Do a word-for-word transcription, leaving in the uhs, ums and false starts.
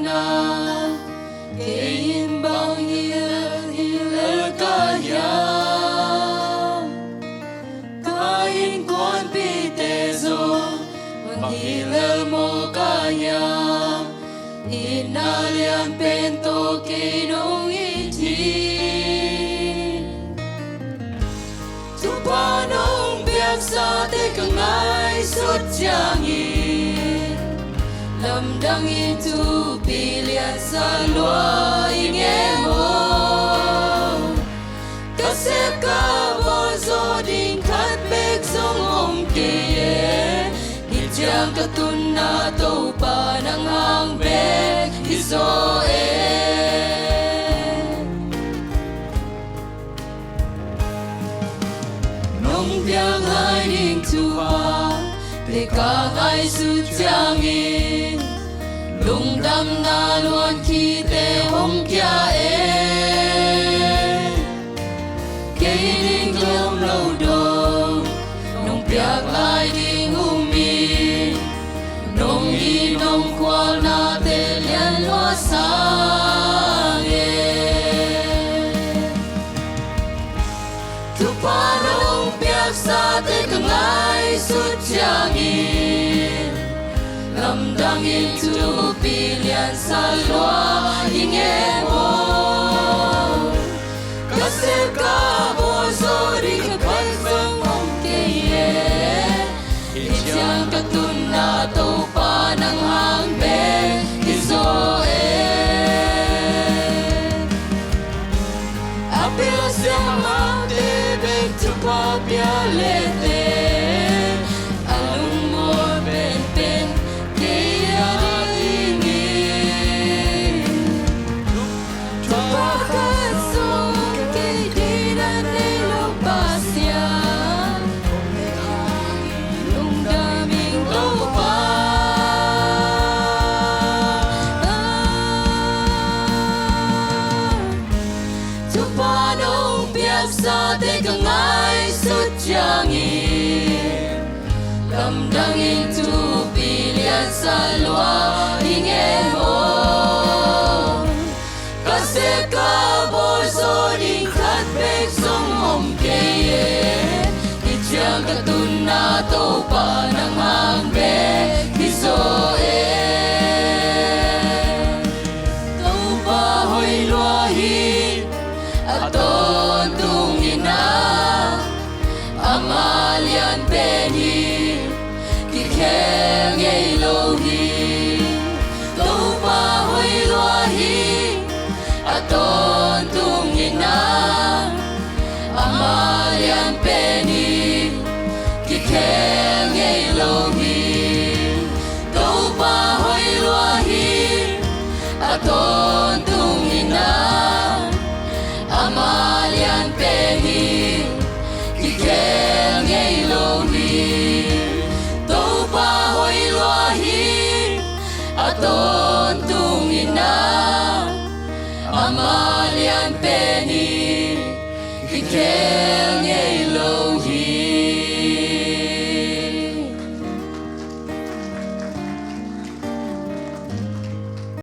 na, kei in bang hilel hilel ka hiam? Ka innkuanpihte zong bang hilel maw ka hiam? Itna lian pen tawh kei nong it hi. Thupha nong piaksate ka ngaihsut ciangin, lamdang in thupi liansa lua ing e maw? Ka sep ka bawl zawh ding khat bek zong om kei e. Hih ciang ka tunna Topa nang hang bek hi zaw e. Nong piak lai ding thupha te ka ngaihsut ciangin, lungdamna luan khite hong kia e. Kei ding lom lo dong nong piak lai ding um in, nong it nong khualnate lian lua sang e. Thupha nong piaksate ka ngaihsut ciangin, lamdang in thupi liansa lua ing e maw? Ka sep ka bawl zawh ding khat bek zong om kei e. Hih ciang ka tunna Topa nang hang bek hi zaw e. A pil a siam a mate bek thupha pia lete, a lungmuang penpen kei a ding in. Thupha khat zong kei ding a nei lo Pasian, lungdam ing Topa. Thupha nong piaksate ka ngaihsut ciangin, lamdang in thupi liansa lua ing e maw? Ka sep ka bawl zawh ding khat bek zong om kei e. Hih ciang ka tunna Topa nang hang bek hi zaw e. Topa hoih lua hi, a tawntung in ah, ama lian pen hi, kikhel ngei lo hi. Topa hoih lua hi, a tawntung in ah, ama lian pen hi, kikhel ngei lo hi. Topa hoih lua hi, a tawntung in ah, ama lian pen hi, kikhel ngei lo hi. Topa hoih lua hi, a tawntung in ah, ama lian pen hi, kikhel ngei